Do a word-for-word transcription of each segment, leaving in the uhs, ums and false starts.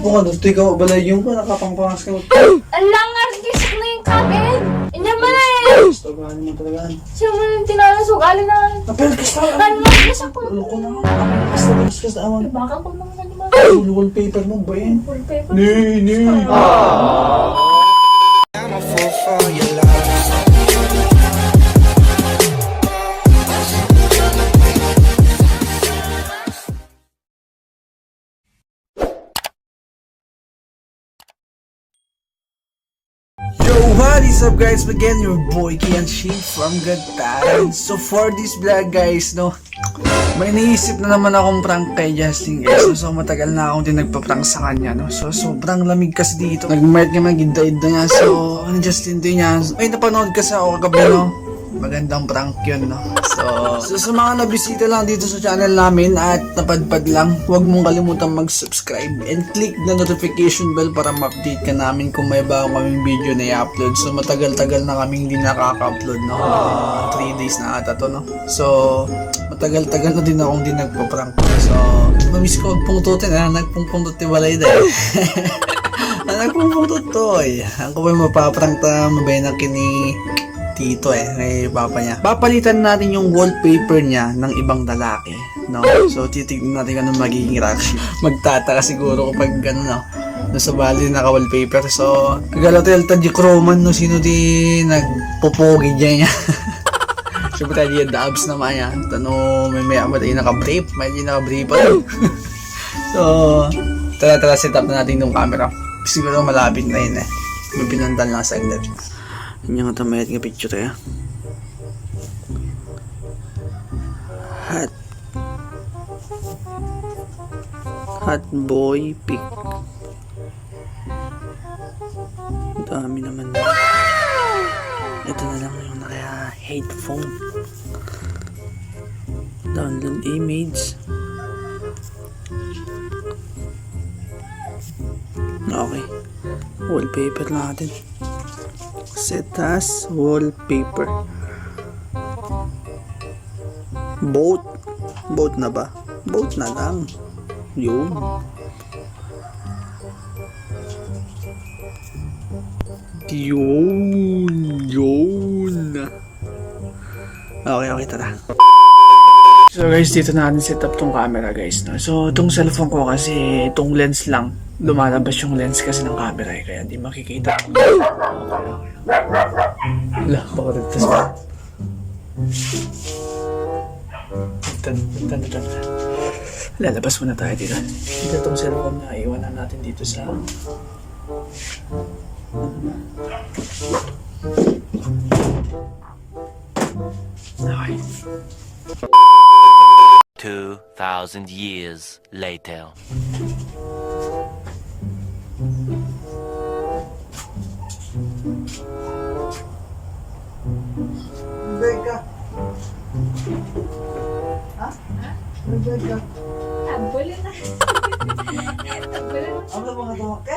Bukan, gusto ikaw, balay yung ka, nakapangpangas ka. Alang artist na yung kabin. Inya man eh. Gusto ba naman talaga? Siya man yung tinalas, ugali na. Apel, gusto. Ano nga siya po? Loko na nga. Basta, basta, basta, awan. Baka ko naman ano ba? Wallpaper mo ba yun? Wallpaper. Ni, ni. I'm a fool for your love. Yo, what is up guys? Again, your boy Kian Shi from Good Parents. So for this vlog guys, no, may iniisip na naman akong prank kay Justin guys. So, so matagal na akong din nagpa-prank sa kanya, no. So sobrang lamig kasi dito. Nag-March nga magidda-idda niya. So, ano Justin din niya? Ay, napanood kasi ako kagabi, no. Magandang prank yun, no? So, so sa mga nabisita lang dito sa channel namin at napadpad lang, huwag mong kalimutang mag-subscribe and click the notification bell para ma-update ka namin kung may bago kaming video na i-upload. So, matagal-tagal na kaming hindi nakaka-upload, no? Ah, three days na ata to, no? So, matagal-tagal na din akong di nagpa-prank. So, mamiss ko agpungtutin, ah. Nagpungpungtut ti balay da, eh. Ah, nagpungpungtut to, eh. Ang ko pa mapaprank ta, mabay na kini Tito eh, kay papa niya. Papalitan natin yung wallpaper niya ng ibang lalaki, no? So, titignan natin kung anong magiging reaction. Magtataka siguro kapag ano, no? Nasa bali naka-wallpaper. So, nag-hotel ta di crewman, no? Sino di nagpupugi dyan niya? Siyempre, tayo di abs naman niya. Ano, may may amat ay naka-brief. May di naka-brief pa rin. So, tara, tara, set up na natin yung camera. Siguro malapit na yun eh. May pinuntan lang saglit. Inyang tamayat nga picture ya. Hot. Hot boy pic. Dami naman. Ito na lang yung naka-headphone. Download image. Okay. Wallpaper natin. Set as wallpaper. Boat. Boat na ba? Boat na lang. Yun. Yun. Yun. Okay, okay, tara. So guys, dito na natin set up tong camera guys, no? So itong cellphone ko kasi itong lens lang, lumalabas yung lens kasi ng camera eh, kaya di makikita. Ala, baka ligtas pa. Tan, tan, tan. Lalabas muna tayo dito. Dito itong cellphone na iwanan natin dito sa Okay. Two thousand years later. Rebecca. Ha? Rebecca. Tabulin na. Tabulin na. Ano ba nga tumakke?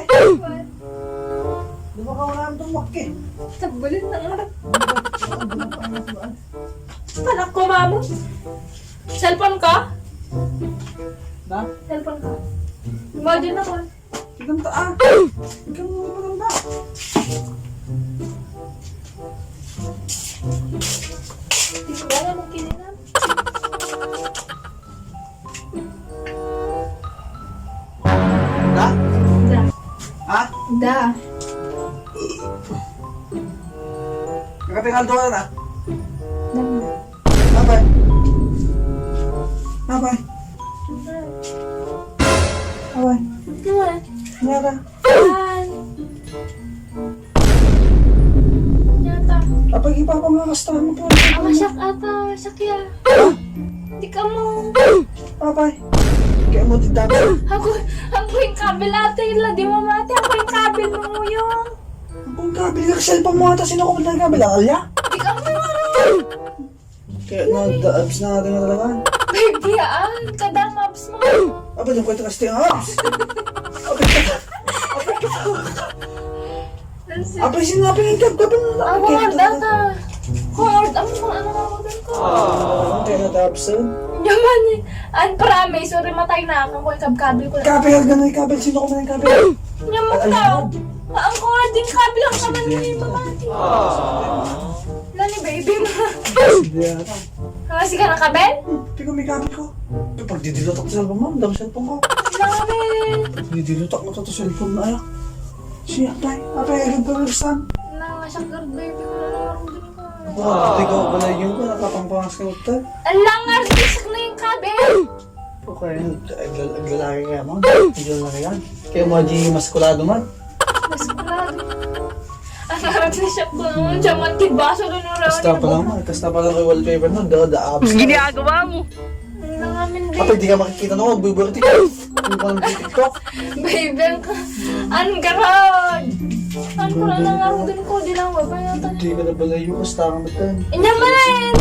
Di ba ka wala nang tumakke? Tabulin na nga. Panak ko, mamo. Cellphone ka? Ba? Cellphone ka? Imagine ako. Tignan ta, ah. Ikaw mo pa lang ba? Di ko alam ang kininan. Da? Da. Ha? Da. Nakatingal doon na. Da. Bye-bye. Bye-bye. Bye-bye. Bye. Nyara. Bye. Yata. Apay, ipapa nga kasta mo po. Ang siyak ata, siyak ya. Di ka mo. Apay. Kaya mo di dami. Ako, ako yung kabil ate, ila di mo mati, ako yung kabil mo yung. Ang kabil nga cellphone mo ata, sino ko nagkabil? Ang alya? Di ka mo. Kaya na, da-, abs na natin na talaga. Baby, ah, kada abs mo. Apa yung kwento kasi ang abs? Nancy. Apa yung sinabi ng gab-, gab-, Ako nga, data. Kung order mo kung ano nga order ko. Kaya na, abs, eh. Yaman eh. An promise, uri matay na. Ako, ikabkabil ko lang. Kabil, ganun, kabil. Sino ko man ang kabil? Yaman ka. Ay, ay, ang kuha din kabil ang kamay mo, mamati. Nani, baby mo? Sige, ata. Kasi ka ng kabil? Di ko may kabil ko. Pagdidilotak sa cellphone mo, ang dami cellphone ko. Kailangan eh. Pagdidilotak na to, to cellphone na, ayak. Siya, tay. Apay, agad ko, Wilson. Na, nga siya, girl, baby ko na lang, girl, baby ko. Wow, di ka pala yun ko, nakapangpangas ka, utay. Alang artista na yung kabil! Okay, agla-, aglalaki ka, ma'am. Aglalaki yan. Kaya mo, di maskulado man. Maskulado. Ang artista ko naman, siya man, tibaso na nung Kasta pa lang, ma'am. Kasta pa lang yung wallpaper mo, the, the abs. Ginagawa mo. Ang nangamin, babe. Kapag di ka makikita, no? Magbubuti ka. Yung pang TikTok. Babe, ang ka-, ang garod. Ang ko na nangarudin ko, di lang ba? Bayaw tayo. Di ka na pala yung kasta ka matan. Inya man!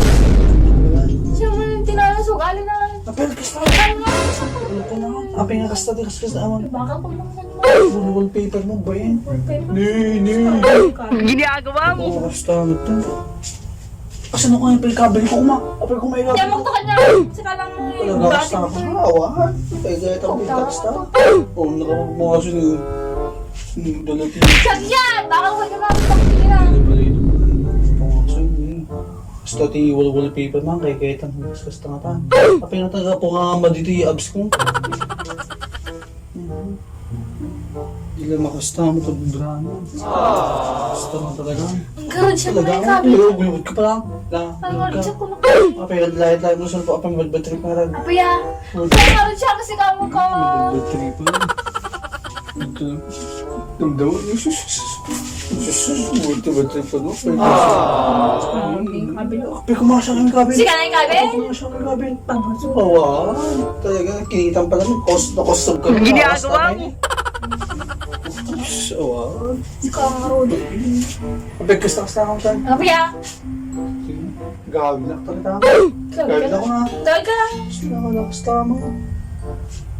Siya man ang tinalo, sugali na. Apel, kasta. Ano nga? Ano ko na? Apel nga kasta, di kasta, kasta, awan. Baka ko lang sa Wall-, wallpaper mo ba yan? Wallpaper? Ni, ni. Ginagawa mo. Oo, kasta, matan. Asa na ko yung apel kabel ko, ma? Apel ko may kabel. Kaya magtukan niya. Saka lang mo yung Talaga, bati kasta mo. Ako. Awa. Kaya, kaya, tapos, kasta. Oh, nakapagmakasin yun. Hmm, dala ti. Siya yan! Baka ko yung mga pagpili na. Ano pala yun? Pangakasin yun. Basta ti wall-, wallpaper man, kay kahit ang mas kasta nga tan. Apay nga taga po nga ama dito yung abs ko. Mhm. Di lang makasta mo ito, brano. Kasta mo talaga. Ang garod siya Talaga, pala yung sabi. Pero gulubot ka pala. Lang, Ang garod ka. Siya kung Apay, lahit-lahit mo sa pa, apay, bad, bad trip nga rin. Apay, ah. Ang garod siya kasi kamo ka. Bad, bad trip. Ito. Ang daw. Sus, sus, sus. Sus, sus, sus. Buti ba ito pa, no? Ah, yung kabel. Ape, kumasya ang kabel. Sige na yung kabel? Ape, kumasya ang kabel. Awa, talaga, kinitang pala mo. Kos-, nakosog ka. Ginagawa mo. Awa. Ikaw ang marunong. Ape, kasta-kasta akong tan. Ape, ah. Sige. Gawin na talaga. Gawin na ko na. Talaga. Gusto na ko na, basta mo.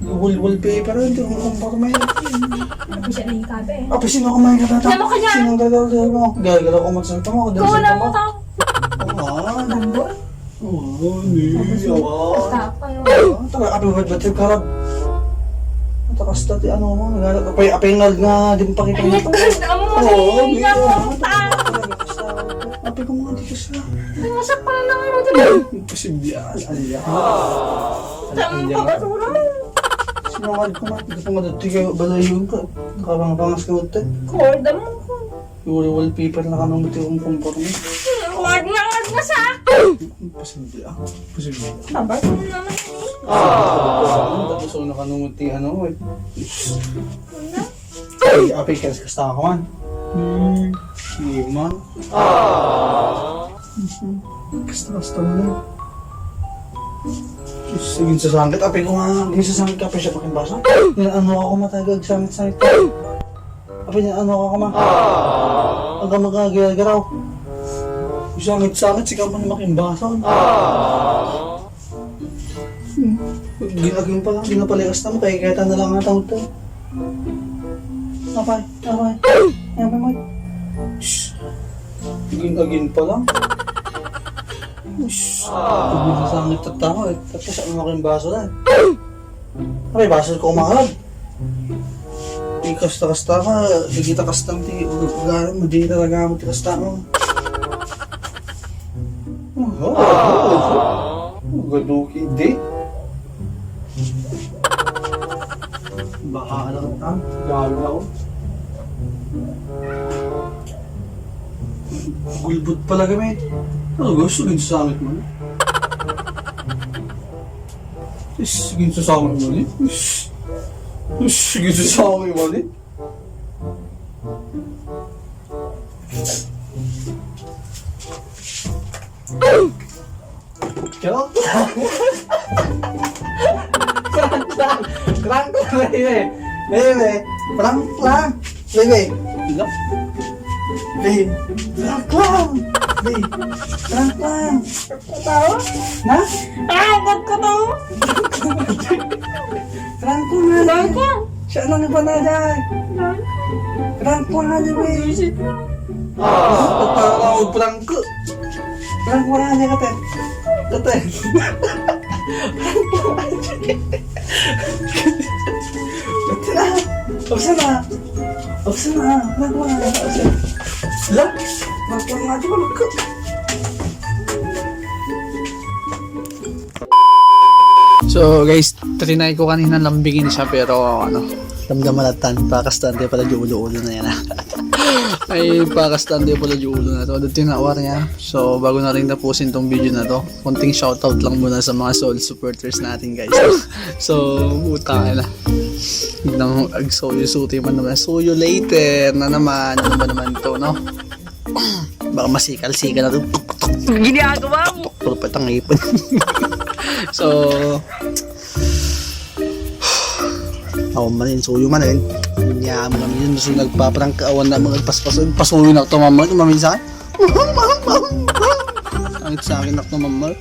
Wall-, wallpaper, hindi ko makomporme. Ano siya na yung kape? Apa, sino ko may katata? Sino ka niya? Sino ang gagawin mo? Gagawin ko magsalita mo, ako din Ikaw na salita mo mo. Tao. Ah, Tambol? Oo, ni, Tapos, awa. Basta ako yun. Ah, tara, api, wait, wait, wait, karag. Takas dati, ano mo, naghanap, apay, apay nga, nga, di mo pakita Ay, yung ito, gusto mo, Oo, ni, hindi awa. Ako, tao. Api ko mga di ka siya. Ay, masak pala lang ako, di ba? Imposible yan. Aliya. Tama Aliya. Ka, basura. Sinawad ko nga. Gusto mo dati kayo, balayon ka. Nakabang-bangas ka, utoy. Korda mo ko. Yung wallpaper na kanang buti kong kumpara mo. Hmm, wag na, wag na sa. Imposible, ah. Imposible. Babay mo naman, eh. Ah. Tapos, una kanang buti, ano, eh. Wag na. Ay, apay, kas-, kasta ka man. Hmm, lima. Ah. Kasta, kasta mo na. Sige, sasangkit. Apay ko nga, di sasangkit ka pa siya pakimbasa. Yan, ano ako matagag, sangit-sangit ka. Apay, yan, ano ako ma. Ang kamagagaraw. Sangit-sangit, sika man makimbasa. Hmm. Ginagin pa lang, ginapalikas na mo, kaya kaya na lang ang taon to. Apay, apay. Apay mo. Shh. Ginagin pa lang. Shh. Pag masasangit at tao eh. Tapos ano na kayong baso na eh. Apay, baso ko umaharap. Di kasta-kasta ka, di kita kastang ti, ulo, ulo, di talaga mo ti kasta mo. Oh, oh, oh. Gaduki, di. Bahala ka, gago ako. Gulbot pala kami. Ano gusto din sa sangit mo? Is, ginsusangit mo ni? Is, is, ginsusangit mo ni? Joke lang. Prank lang. Prank lang, baby. Baby, prank lang. Baby. Hello? Babe, prank lang. Babe, prank lang. Tao? Na? Ah, agad ko to. Prank ko nga. Prank ko. Siya lang iba na dyan. Prank ko nga, di ba? Buwisit na. Ah, pagpapakawag prank ko. Prank ko nga, di ka, te. Ka, te. Prank lang, Archie. Ubus na. Ubus na. Ubus na. Prank lang, Archie. Ubus na. La? Prank lang, Archie. Wala ka. So, guys, trinay ko kanina lambingin siya, pero, ano, damdama na tan, pakastan tayo pala di ulo-ulo na yan, ah. Ay, pakastan tayo pala di ulo na to. Ano tinawar niya? So, bago na rin tapusin tong video na to, konting shoutout lang muna sa mga solid supporters natin, guys. So, puta na. Nang agsuyo-suti man naman. See you later na naman. Ano ba naman to, no? Baka masikal-sikal na to. Ginagawa mo? Puro pa tang ipon. So, ako man yun, suyo man yun. Kanya mo kami yun, so nagpa-prank ka, awan na mga paspas, pasuyo na to, mama, maminsan. Ang sa akin na to, mama.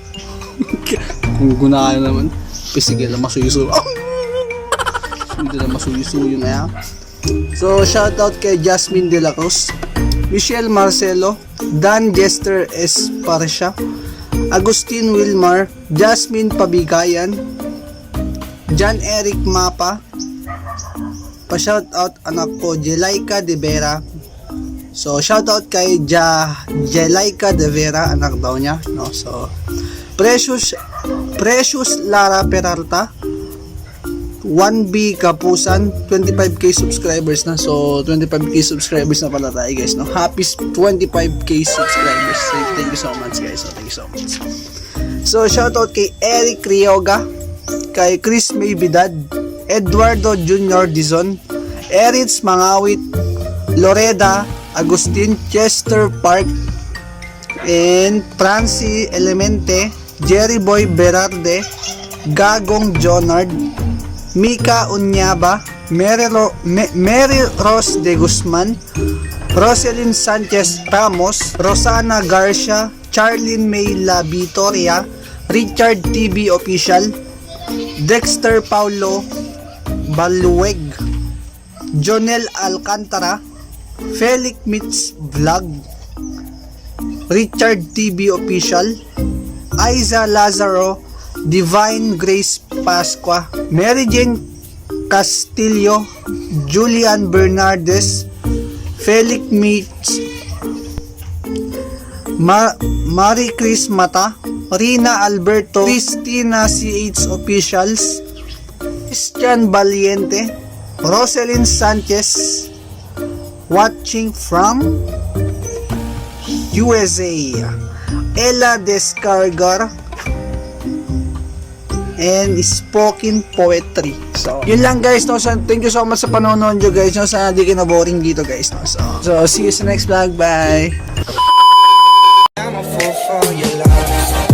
Kung gunahan naman, pisigil na masuyo-suyo. Hindi na masuyo-suyo na yan. So, shoutout kay Jasmine De La Cruz, Michelle Marcelo, Dan Jester Esparcia, Agustin Wilmar, Jasmine Pabigayan, John Eric Mapa, pa-shoutout anak ko, Jelaica De Vera. So, shoutout kay Ja-, Jelaica De Vera, anak daw niya, no? So, Precious, Precious Lara Peralta, one B Kapusan, twenty-five K subscribers na. So, twenty-five K subscribers na pala tayo, guys, no? Happy twenty-five K subscribers. So, thank you so much, guys. So, thank you so much. So, shoutout kay Eric Rioga, kay Chris May Bidad, Eduardo Junior Dizon, Erich Mangawit, Loreda Agustin, Chester Park, and Francie Elemente, Jerry Boy Berarde, Gagong Jonard, Mika Unyaba, Mary, Ro-, Me-, Mary Rose De Guzman, Roselyn Sanchez Ramos, Rosana Garcia, Charlene May La Vitoria, Richard T V Official, Dexter Paulo Balueg, Jonel Alcantara, Felix Mitz Vlog, Richard T V Official, Aiza Lazaro, Divine Grace Pascua, Mary Jane Castillo, Julian Bernardes, Felix Mitz, Ma-, Marie Chris Mata, Rina Alberto, Christina C H Officials, Christian Valiente, Roselyn Sanchez, watching from U S A, Ella Descargar, and spoken poetry. So, yun lang, guys, no? So, thank you so much sa panonood nyo, guys, no? Sana di kayo na-boring dito, guys, no? So, so, see you sa next vlog. Bye! I'm a fool for your love.